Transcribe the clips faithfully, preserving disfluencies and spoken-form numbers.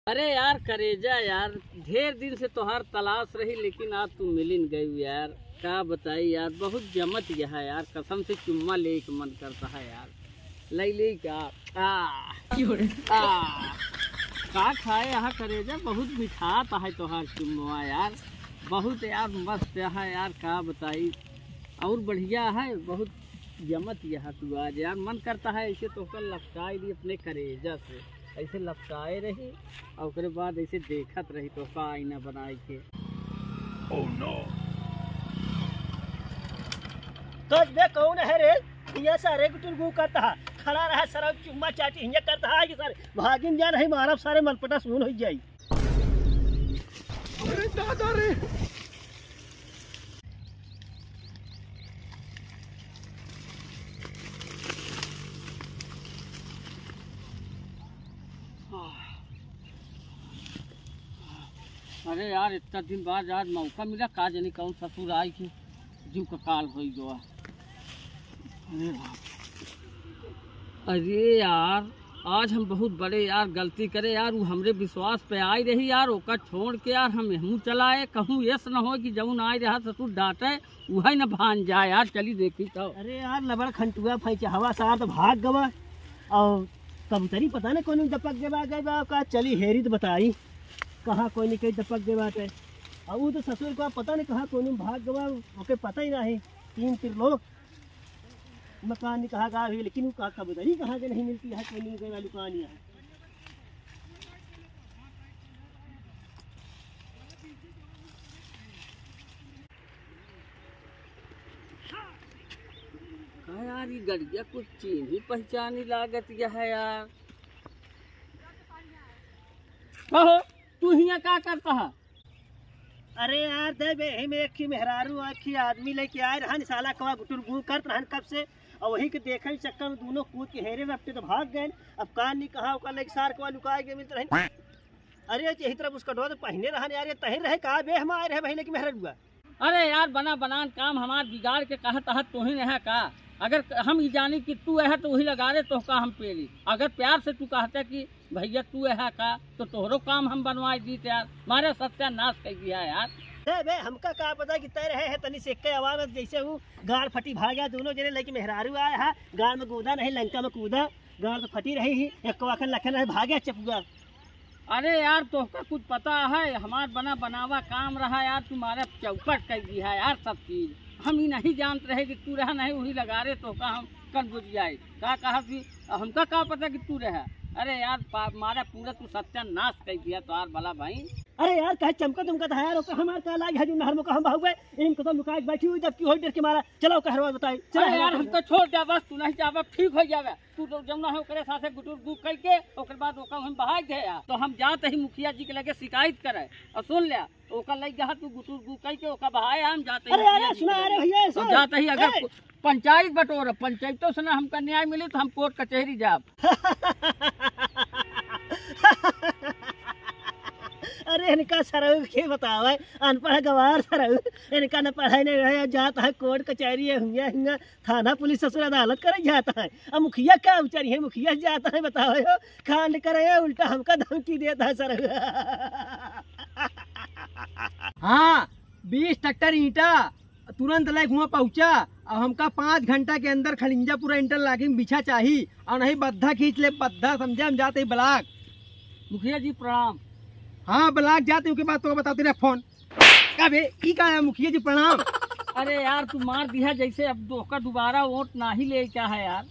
अरे यार करेजा यार, ढेर दिन से तोहार तलाश रही, लेकिन आज तू मिलिन गयू यार। का बताई यार, बहुत जमत यह है यार, कसम से चुम्मा लेके मन करता है यार। ले ले का? आ, क्यों रे? आ, का खाए यहाँ करेजा, बहुत मिठात है तोहार चुम्मा यार, बहुत यार मस्त है यार, का बताई। और बढ़िया है, बहुत जमत यह तू आज यार, मन करता है ऐसे तोहका लपटाई ली अपने करेजा से। ऐसे लपटाए रही और ओकरे बाद ऐसे देखत रही तोहका आईना बनाए के। Oh no! कस बे, कौन है रे? हियाँ सारे गुटुर गू करता है, खड़ा रहा सारा चुम्मा चाटी हियाँ करता है कि सारे भागिन जा नहीं मारब, सारे मलपटा सून हो जाई। अरे दादा रे। अरे यार, इतना दिन बाद आज मौका मिला, का जानी कौन ससुर आई कि जीव का काल होई गवा। अरे बाप। अरे यार, आज हम बहुत बड़े यार गलती करे यार, वो हमरे विश्वास पे आई रही यार, ओका छोड़ के यार हम यहूँ चला आए, कहूँ यस न हो कि जौन आई रहा ससुर डांटे, उहै न भान जाए यार, चली देखी तो। अरे यार, लबड़ खंटुआ फैंचा हवा सार तो भाग गवा। और कमतरी पता नहीं कौन दपक के बा गए बा, का चली हेरी तो बताई, कहाँ कोई नहीं कहीं दपक के बाटे। और वो तो ससुर का पता नहीं कहाँ कोई भाग गवा, ओके पता ही नहीं। तीन तिरलोक मकान नहीं कहाँ गया हुई, लेकिन वो का कबूतरी कहाँ के नहीं मिलती है, कोई नहीं गए वाली कहानी है। का यार, ये गड़िया कुछ चीन्ही पहचानी लागत यह है यार। कहो, तू हियाँ का करता है? अरे यार, दे बे, एही में एक ही मेहरारू, एक ही आदमी लेके आए रहन, साला कवा गुटुर गू करत रहन कब से, और वही के देखे चक्कर में दोनों कूद के हेरे रपटे तो भाग गए। अब का नहीं कहा, ओकर लेके सार कवा लुकाए गए मिलत रहन। अरे, यही तरह उसका डोर पहने रहन यार, ये तही रहे का बे, हम आए रहे भाई लेके मेहरारुआ। अरे यार, बना बनान काम हमार बिगाड़ के कहत हत तोहिन है का? अगर हम ई जानी कि तू है तो वही लगा रे, तोहका हम पेली। अगर प्यार से तू कहते कि भैया तू है का, तो तोहरो काम हम बनवाए दीत यार। मारे सत्यानाश कर दिया यार। ए बे, हमका का पता कि तय रहे है तनी से के आवाज में जैसे वो गाड़ फटी भाग गया, दोनों जने लेके मेहरारू आए हा, गाड़ में कूदा नहीं, लंका में कूदा, गाड़ तो फटी रही ही, एक आखन लखन रहे, भाग गया चपुआ। अरे यार, तोहका कुछ पता है? हमार बना बनावा काम रहा यार, तुम्हारा चौपट कर दिया है यार सब चीज। हम ही नहीं जानत रहे कि तू रहा नहीं, वही लगा रे तोहका हम कन बुझ जाए। का कहा कि हमका का पता कि तू रहा? अरे यार, पा-, मारा पूरा तू सत्यानाश कर दिया तोहार भला भाई। अरे यार, कहे चमका तुमका था यार, ओका हमार का लाग है जो नहर में का हम बहावे, इनको तो लुकाए के बैठी हुई, जबकि होई डर के मारा। चलो, ओका हरवा बताई, चलो अरे हरवा यार, बताई। हमका छोड़ जा बस, तू नहीं जाबा, ठीक हो जावे। तू तो जौना है ओकरे साथे गुटुर गू कई के, ओकर बाद ओका हम बहाई दे आ। तो हम जात ही मुखिया जी के लगे शिकायत करे। और सुन ले, ओका लई जा तू गुटुर गू कई के, ओका बहाए आ, हम जात ही अरे, मुखिया अरे, जी के सुना, लगे। अरे भैया, और सुन। जात ही अगर ए! को-, पंचायत बटोर, पंचायतों से ना हमका न्याय मिली तो हम कोर्ट कचहरी जाब। अरे इनका सरऊ के बतावे, अनपढ़ गवार सरऊ, इनका न पढ़ाई नहीं रहे, जात है कोर्ट कचहरी है, हुआ, हुआ। थाना पुलिस ससुर अदालत करे जाता है। अब मुखिया का उचरी है, मुखिया जाता है, बताओ यो, कांड करे है, उल्टा हमका धमकी देता है सर। हाँ, बीस ट्रैक्टर ईंटा तुरंत लेके हुआ पहुँचा। अब हमका पाँच घंटा के अंदर खलिंजा पूरा इंटरलॉकिंग बिछा चाही, और नहीं बद्धा खींच ले, बद्धा, समझे? हम जाते ही ब्लॉक। मुखिया जी प्रणाम। हाँ, ब्लॉक जाते, ओके बाद तो बताते रहे फोन। का बे, ई का है मुखिया जी, प्रणाम। अरे यार, तू मार दिया जैसे, अब तोहका दोबारा वोट नाही ले का है यार।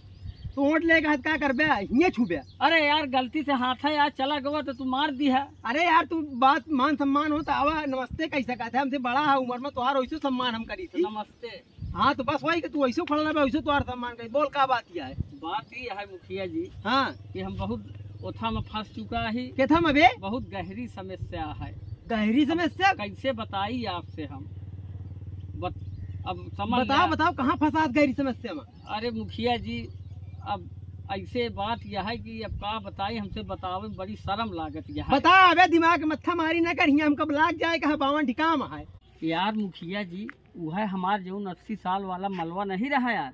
तो वोट लेके हाथ का करबे, हिये छुबे। अरे यार, गलती से हाथ है यार, चला गवा तो तू मार दिया। अरे यार, तू बात मान सम्मान हो तो आवा, नमस्ते कह सकत है, हमसे बड़ा है उम्र में, तोहार वैसे सम्मान हम करी थी। नमस्ते। हाँ, तो बस वही कि तू वैसे खड़ा रहे, वैसे तोहार सम्मान करी। बोल, का बात यह है? बात ये है मुखिया जी हाँ। कि हम बहुत ओथा में फंस चुका ही। केथा में बे? बहुत गहरी समस्या है। गहरी समस्या? कैसे बताई आपसे हम? बत-, अब समझ बताओ, ले। बताओ, कहाँ फंसा गहरी समस्या में? अरे मुखिया जी, अब ऐसे बात यह है कि अब का बताई, हमसे बतावे में बड़ी शर्म लागत यह है। बता, अबे दिमाग मत्था मारी ना कर, हियां हमका ब्लॉक जाए, कहाँ बावन ठिकाम है। यार मुखिया जी, वह हमार जौन अस्सी साल वाला मलवा नहीं रहा यार।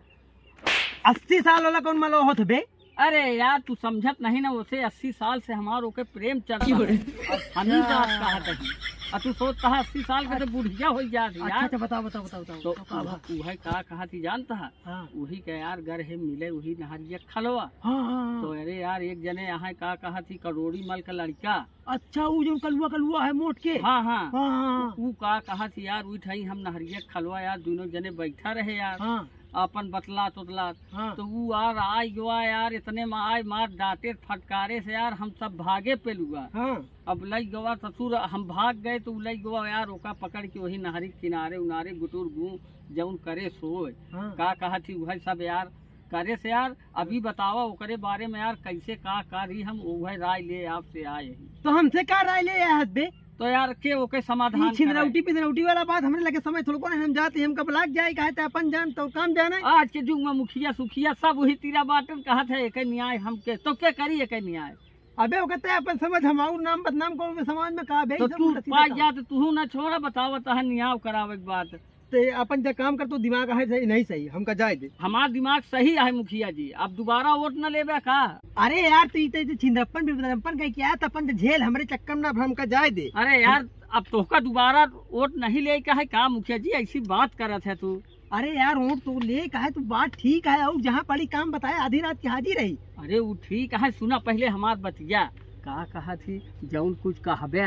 अस्सी साल वाला कौन मलवा होत बे? अरे यार, तू समझत नहीं ना, उसे अस्सी साल से हमार ओके प्रेम चल रहा है। और हम ही बात कहत हई। और तू सोचता है अस्सी साल के तो बुढ़िया हो जात है अच्छा, यार। अच्छा, बताओ, बताओ, बताओ, बताओ, तो बताओ, का उ-, बात? उहे का कहत ही जानता है? हाँ। उही के यार घर है मिले, उही नहरिया खलवा। हाँ, हाँ, हाँ। तो अरे यार, एक जने यहाँ का कहत ही, करोड़ी मल का लड़का। अच्छा, उ जो कलुआ, कलुआ है मोट के? हाँ, हाँ। हाँ, हाँ, हाँ। उ, उ का कहत ही यार, उही ठाई हम नहरिया खलवा यार, दोनों जने बैठा रहे यार। हाँ। आपन बतलात उतलात। हाँ। तो उ यार आई गवा यार, इतने में आए मार डांटे फटकारे से यार, हम सब भागे पेलुआ। हाँ। अब लई गवा ससुर, हम भाग गए तो उ लई गवा यार, ओका पकड़ के वही नहरी किनारे उनारे गुटुर गूं जौन करे सोए। हाँ। का कहत ही उहे सब यार करे से यार। अभी बतावा ओकरे बारे में यार, कैसे का करी, हम उहे राय ले आपसे आए ही। तो हमसे का राय ले आए हत बे? तो यार के ओके समाधान ई छिनरौटी कराए? पिनरौटी वाला बात हमरे लगे समय थोड़को नहीं, हम जाते ही हमका ब्लाक जाए, कहे ते अपन जान तो काम जाने। आज के युग में मुखिया सुखिया सब वही तीरा बाटन कहत है, एके न्याय हमके, तो के करी एके न्याय? अबे ओके ते अपन समझ, हम और नाम बदनाम करो समाज में का बे, तो ई सब तू उल्टा सीधा पाई काम। जा तो तू ना छोड़ा, बतावा तह न्याय करावे के बात। ते अपन जा काम कर, तो दिमाग है सही, नहीं सही, हमका जाए दे। हमार दिमाग सही है मुखिया जी, अब दोबारा वोट न लेबे का? अरे यार, तू इते, इते छिंदरप्पन बिरदरप्पन कह के आया, त अपन तो झेल हमरे चक्कर में ना, अब हमका जाए दे। अरे यार, अब तोहका दोबारा वोट नहीं ले का है का मुखिया जी, ऐसी बात करत है तू? अरे यार, वोट तो ले का है, तू बात ठीक है, और जहाँ पड़ी काम बताए, आधी रात की हाजिर रही। अरे उ ठीक है, सुना पहले हमार बतिया। का कहत ही, जौन कुछ कहबे,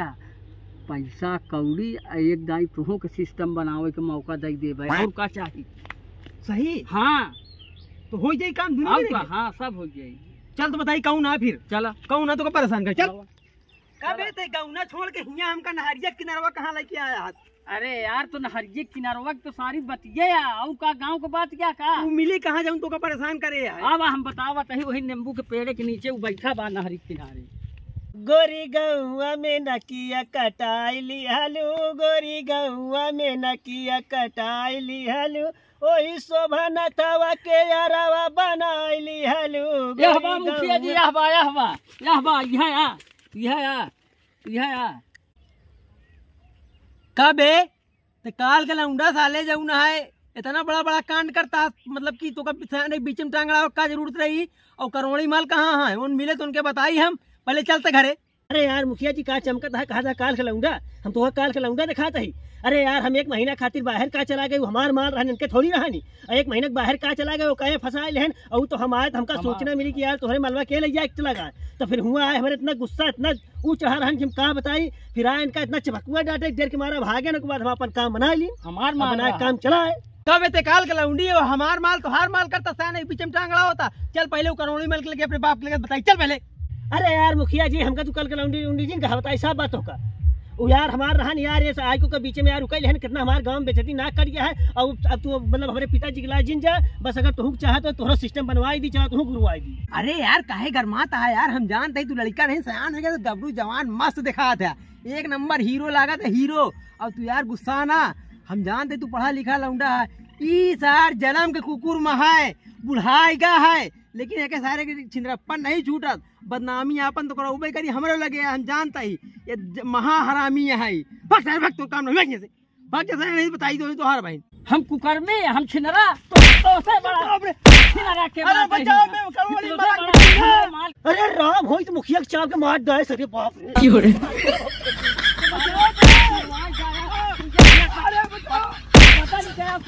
पैसा कौड़ी आ एक दाई तुहू के सिस्टम बनावे के मौका दे देबे, और का चाही? सही? हाँ। तो हो जाई काम दुनिया और में का? देखे? हाँ, सब हो जाई। चल तो बताई कौन आ फिर? चला। कौन आ तो का परेशान कर? चल। चला। का बे, ते गौना छोड़ के हियाँ हमका नहरिया किनारवा कहाँ लेके आया है? अरे यार, तो नहरिये किनारवा के तो सारी बतिये है, और का गाँव के बात क्या का? तू मिली कहाँ जाऊँ तो का परेशान करे है? अब हम बतावत ही, वही नींबू के पेड़ के नीचे उ बैठा बा नहरी किनारे। गोरी गौआ में नकिया कटाई लिहलू, गोरी गौआ में नकिया कटाई लिहलू, ओही शोभा नथवा के यारवा बनाई लिहलू। यह बा गोरी मुखिया जी, गौआ। यह बा, यह बा, यह बा, यह आ, यह आ, यह आ। का बे? ते काल के लौंडा साले जौन है, इतना बड़ा बड़ा कांड करता, मतलब कि तोका बिछाने बीच में टांग अड़ावे का जरूरत रही? और करोड़ी माल कहाँ है? उन मिले तो उनके बताई हम, पहले चलते घरे। अरे यार मुखिया जी, का चमकत है, कहा था काल के लौंडा, हम तो काल के लौंडा दिखात ही। अरे यार, हम एक महीना खातिर बाहर का चला गए, हमार माल रहन, इनके थोड़ी रहनी। और एक महीना के बाहर का चला गए, वो कहे फंसाए लेहन, और तो हम आए तो हमका हमार सूचना मिली कि यार तोहरे मलवा के ले जाए चला गए। तो फिर हुआ है हमारे इतना गुस्सा, इतना ऊ चढ़ा रहन कि हम का बताई, फिर आए इनका इतना चपकुआ डांटे, डर के मारा भागे न, के बाद हम अपन काम बना ली, हमार माल अपना रहा। काम चलाए। कब एते काल के लौंडी हो, हमार माल तोहार माल करता, साया नहीं पीछे में टांगड़ा होता। चल पहले वो करोड़ी माल के लेके अपने बाप के लेके बताई, चल पहले। अरे यार मुखिया जी, हमका तू काल के लौंडी उंडी जिन कहा बताई, सब बात होका। उ यार हमार रहन यार, ये आइको के बीच में यार उकल है, कितना हमार गांव में बेइज्जती ना कर गया है। और अब तू मतलब हमारे पिताजी के लाज जिन जा, बस अगर तोहू चाहत हो तोहरा सिस्टम बनवाई दी, चाहे तोहू गुरुवाई दी। अरे यार काहे गरमात है यार, हम जानते ही तू लड़का नहीं, सयान हो गया तो गबरू जवान मस्त दिखात है। एक नंबर हीरो लागत है, हीरो। और तू यार गुस्सा ना, हम जानते तू पढ़ा लिखा लौंडा है। ई सार जलम के कुकुर में है, बुढ़ाई गा है, लेकिन एके सारे के छिंदरप्पन नहीं छूटत। बदनामी आपन तो करउबे करी, हमरे लगे हम जानता ही। ये ज-, महा हरामी है। भाग सारे, भाग, तो काम नहीं, भाग यहाँ से। भाग जैसे नहीं बताई तो, तो हार भाई। हम कुकर्मी, हम छिनरा, तो, तो से बड़ा बाप रे। छिनरा के अरे बाप है। बचाओ, मैं करोड़ी तो से मार बड़ा के छिनरा मार। अरे राम, होई तो मुखिया के चाप के मार दे सके, बाप रे। क्यों रे? अरे बचाओ। पता नहीं क्या